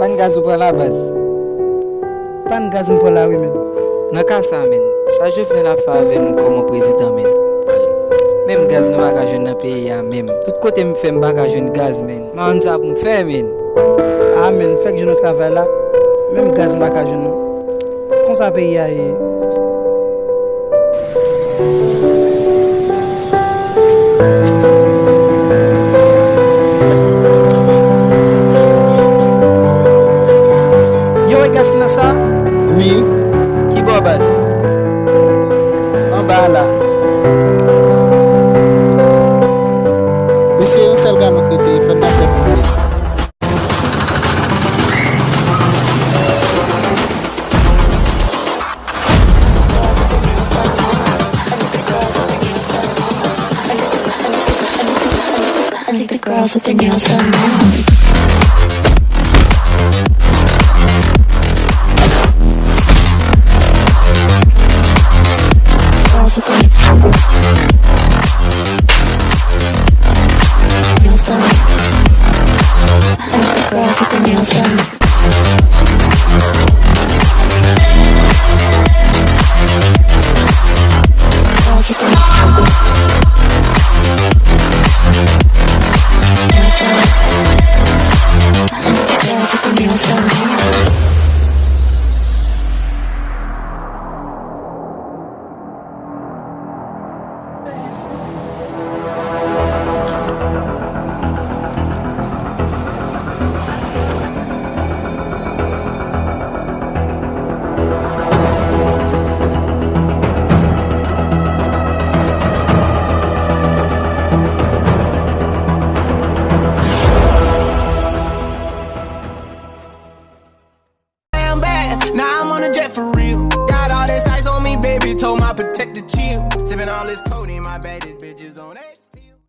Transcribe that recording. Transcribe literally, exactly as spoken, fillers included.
Pann gaz ou pran la, baz? Pann gaz m pran la wi, menn. Nan ka sa, menn, sa Jovenel ap fè avè nou kòman prezidan, menn? Menm gaz nou pa ka jwenn nan peyi a, menm. Tout kote m fè, m pa ka jwenn gaz, menn. M pa konn sa pou m fè, menn. A, menn, fèk jwenn yon travay la. Menm gaz m pa ka jwenn, non. Konsa peyi a ye. Yo, e gaz ki nan sa? Wi. Ki bò, baz? Anba a la. Mesye, yon sèl galon k rete, fò n ta fè pou mwen. I think the girls with their nails done now. Girls with their nails done. I think the girls with their nails done. Damn bad, now I'm on a jet for real. Got all this ice on me, baby, told my protector chill. Sipping all this codeine, my baddest bitches on X.